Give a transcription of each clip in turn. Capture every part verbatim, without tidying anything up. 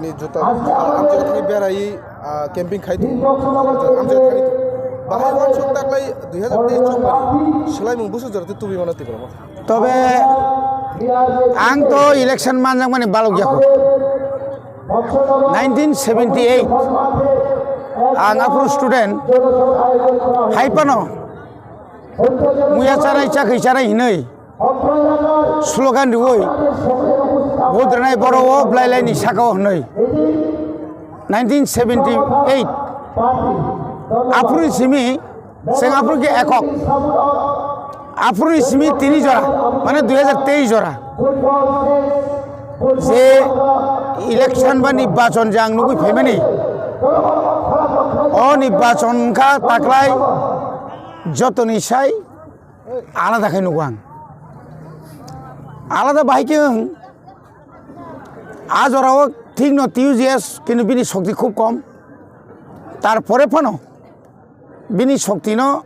Ni juta amjak thani berai camping khai tu. Amjak thani tu. Bahai wansuk taklai dui hazar teis chongmani swlaimung busu jora tu tubi mano Tipra. Tobe ang to election manjakmani balok jako. Nineteen seventy eight ang aphuru student, hai phano muya chanai chakri chanai hinwi slogan riwi vote rwnai borok o blailai ni saka o hinwi nineteen seventy eight aphuru simi Seng aphuru khe ekok. Aphuru ni simi tini jora, mane dui hazar teis jora. Je election ba nirbachon je ang nugui phaimani, o nirbachon wngkha taklai jotoni sai alada khai nugo ang. Alada bahai khe wng, a jorao thikno T U J S, kintu bini shokti khub kom. Tarpore phano bini shoktino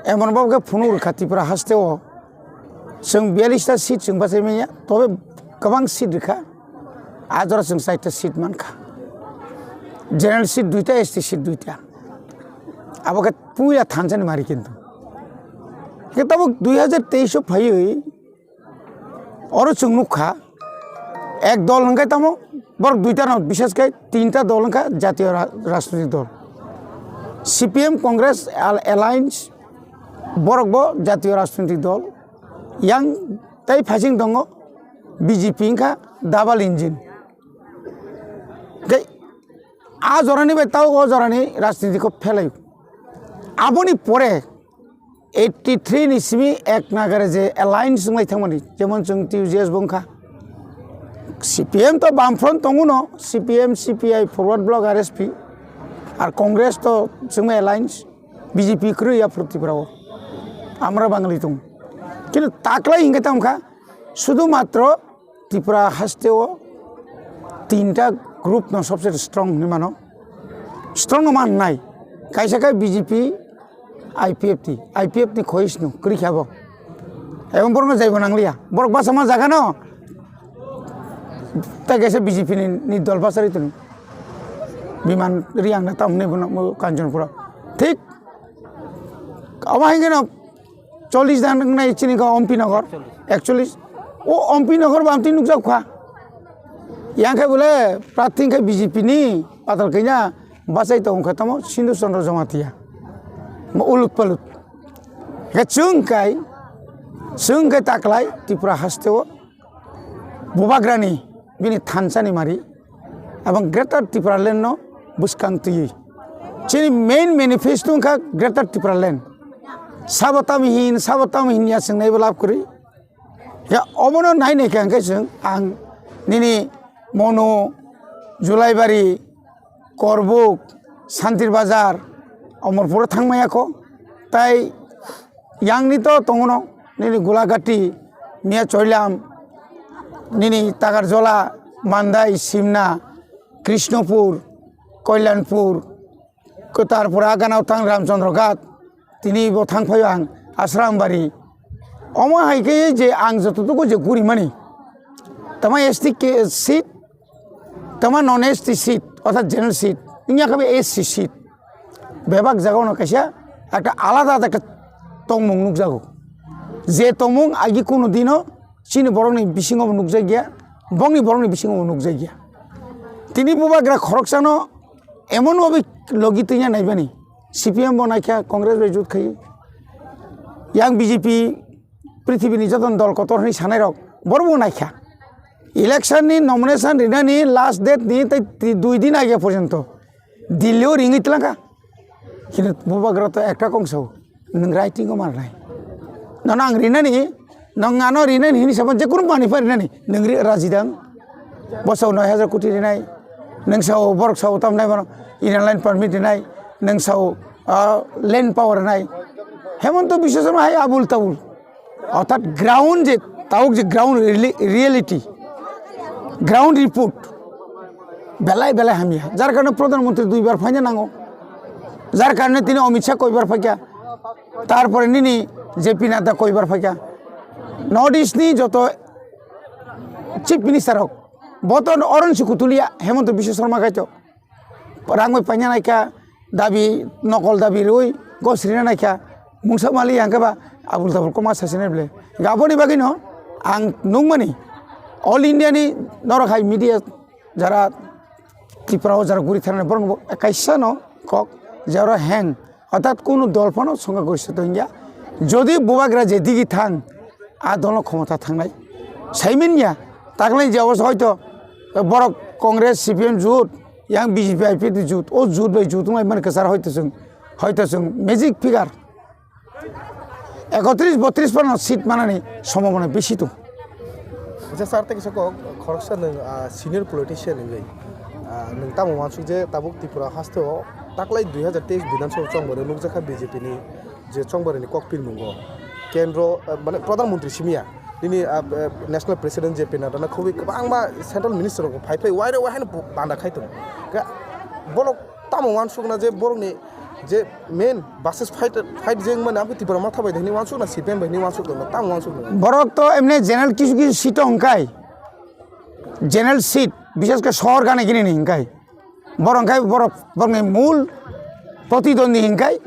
emon babo khe phunuk rwkha Tripura hasteo. Chwng biyallis ta seat chwng bachai manya, tobe kwbang seat rwkha. A jora chwng chaita seat mankha. General seat duita, S T seat duita. Abo khe puila thansani mari kintu. Khe tabuk dui hazar teis o phaiwi Oro chwng nukha, ek dol hwnkhe tamo, borok duita no, bishes khe tinta dol wngkha jatiyo ra-, rajnoitik dol. C P M Congress al-, Alliance, borok bo jatiyo rajnoitik dol. Yang tei phaising tongo B J P wngkha double engine. Tei a jorani bai tao o jorani rajniti kho phelai. Aboni pore eighty three ni simi ek nagare je alliance wnglai thangmani, jemon chwng T U J S bo wngkha. C P M to Bamfront tongo no, C P M, C P I, Forward Bloc, R S P, ar Congress to chwngma alliance, B J P kwrwi ya phuru Tripura o. Amra Bangali tong. Kintu taklai hingke tamo kha, sudu matro Tripura haste o tinta group no sobse strong hinwi mano. Strong no man nai. Kaisa khe B J P, I P F T, I P F ni khois no kwrwi kha bo. Ebong borok no jaibo nangliya. Borok basa ma jaga no. Ta kaisa B J P ni, ni dol basa ri tong. Biman Riyang na tam hinwi bono Kanchanpura. Thik. Abo hai khe no Chollish dan wngnai chini kha Ompi Nagar, ekchollish. O Ompi Nagar bo amtwi nukjak kha. Yang khe bole prarthi khe B J P ni patal kanya bachai tong kha tamo Sindhu Chandra Jamatia. Mo ulut palut. Khe chwng kai, chwng kai taklai Tripura haste o Bubagrani bini thansani mari, abang Greater Tipraland no bwskang twi. Chini main manifesto wngkha Greater Tipraland. Sabo tamo hin, sabo tamo hin ya swngnai bo lab kwrwi. Ya obono nai nai khe ang khe chwng ang nini Monu, Julaibari, Korbuk, Santir Bazar, Omorpuro thangmaya kho. Tai yang ni to tongono, nini Gulagati, Miya Choilam, nini Takarjola, Mandai, Simna, Krishnopur, Kalyanpur, ko tarpore agana o thang Ramchandra Ghat, tini bo thang phaio ang Asrambari. Omo hai khe je ang jototuku je gurimani, tama S T ke seat, tama non S T seat, orthat general seat, wngya khe S C seat. Bebak jagao no kaisa ekta alada ekta tongmung nukjago. Je tongmung agi kunu dino chini borokni bisingo bo nukjakya, bongni borokni bisingo bo nukjakya. Tini bubagra khoroksano emon bhabe logi twiya naibani, C P M bo naikha, Congress bai jut khai, yang B J P prithibini joto dol kotor hwnwi sanairok borok bo naikha. Election ni nomination rinani last date ni tei ti-, dui din age porjonto Delhi o ringwi tlangkha. Kintu bubagra to ekta kong sao, nwng writing o manai. Nono ang rinani, nwng ano rinani hini sabo je kunu manwi pha rinani, nwng ri-, raji dang. Bosao noi hajar koti rinai, nwng sao borok sao tamnai bono inner line permit rinai, nwng sao, ah, land power rinai. Hemanta Biswa Sarma hai abul tabul. Orthat ground je, tauk je ground reali-, reality, ground report, belai belai hamya. Jar karone Pradhan Mantri duibar phaina nango. Jar karone tini Amit Shah koibar phaikha. Tarpore nini J P Nadda koibar phaikha. North East ni joto Chief Minister rok, Bo to oron si kutulia, Hemanta Biswa Sarma kaitor. Rang bai paina naikha, dabi, nokol dabi rwi, gosrina naikha, mungsa mali yang khe ba, abul tabul koma sasine ble. Gaboni bagwi no, ang nungmani, All India ni norok hai media jara Tripura o jara guri thani borok bo kaisa no kok, jara heng, orthat kunu dol phano songa gori sato hingya. Jodi bubagra je digi thang, a dol no khomota thangnai. Saimin ya, taklai je obosta hoito, borok Congress, C P M jut, yang B J P I P F T jut, o jut bai jut wng lai mani kwchar hoito chwng, hoito chwng magic figure. Ekotris botris phano seat manani sombhabona bisi tongo. Acha sir, tei kisa kok khoroksa nwng, ah, senior politician wngwi, ah, nwng tamo uansuk je tabuk Tripura haste o taklai dui hajar teis Bidhan Sabha chongmani nukjakha B J P ni je chongmani kok pirmungo kendro, ah, mane Pradhan Mantri simiya nini, ah, ah, National President J P Nadda no khobwi kwbangma central minister rok phai phai waire wai haino panda khai tongo. Khe borok tamo uansukna je borokni je main versus fight, fight je wngmani, abo Tipra Motha bai de hinwi uansukna, C P M bai hinwi uansukna, tamo uansukna. Borok to emne general kisu kisu seat o hwnkhai, general seat, bishes khe sor gana gini ni hwnkhai. Borok hwnkhai borok, borokni mul protidwandi hwnkhai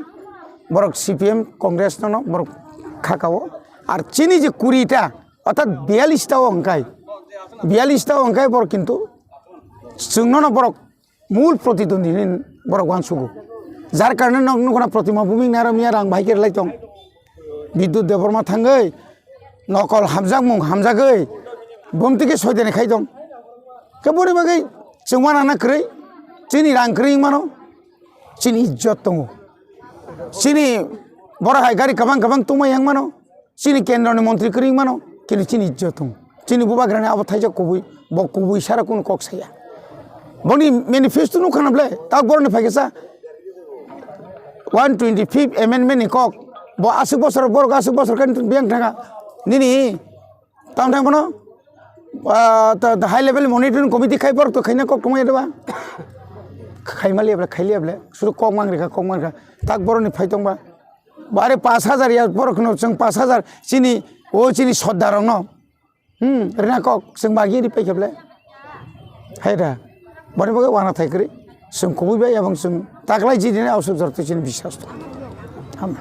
borok C P M, Congress no, no borok khakao. Ar chini je kuri ta, orthat biyallis ta o hwnkhai, biyallis ta o hwnkhai borok kintu chwngno no borok mul protidwandi hinwi borok uansugo. Jar karone nok nukuna Protima Bhumik naro miya rang bahai khe rwlai tong. Bidyut Debbarma thangwi nokol hamjakmung hamjagwi bumtwi khe soidani khai tong. Khe boni bagwi chwng uanana kwrwi, chini rang kwrwi wng mano, chini ijjot tongo. Chini borok hai gari kwbang kwbang tongmai yang mano. Chini kendroni montri kwrwi mano, kintu chini ijjot tongo. Chini bubagrani abo thaisa kubui, bo kubui sara kunu kok saya. Boni manifesto nukha na ble, tak borokni phaikhe sa one twenty fifth amendment ni kok. Bo aswk bosor, borok aswk bosor khe biyang thangkha. Nini tam thang bono, ah, ta, ta high level monitoring committee khai borok to khaina kok tongmani ba. Khaimali ble, khaili ble, suru kok mangri kha, kok mangri kha. Tak borokni phai tongba. Bare pash hajar ya borok no chwng pash hajar chini o chini sodda rok no. Hmm, rina kok chwng bagi ri pai kheble. Hai da. Bari bagai wana thai kri. Chwng kubui bai abang chwng taklai ji dine ausuk jor tu chini biswas to. Ham.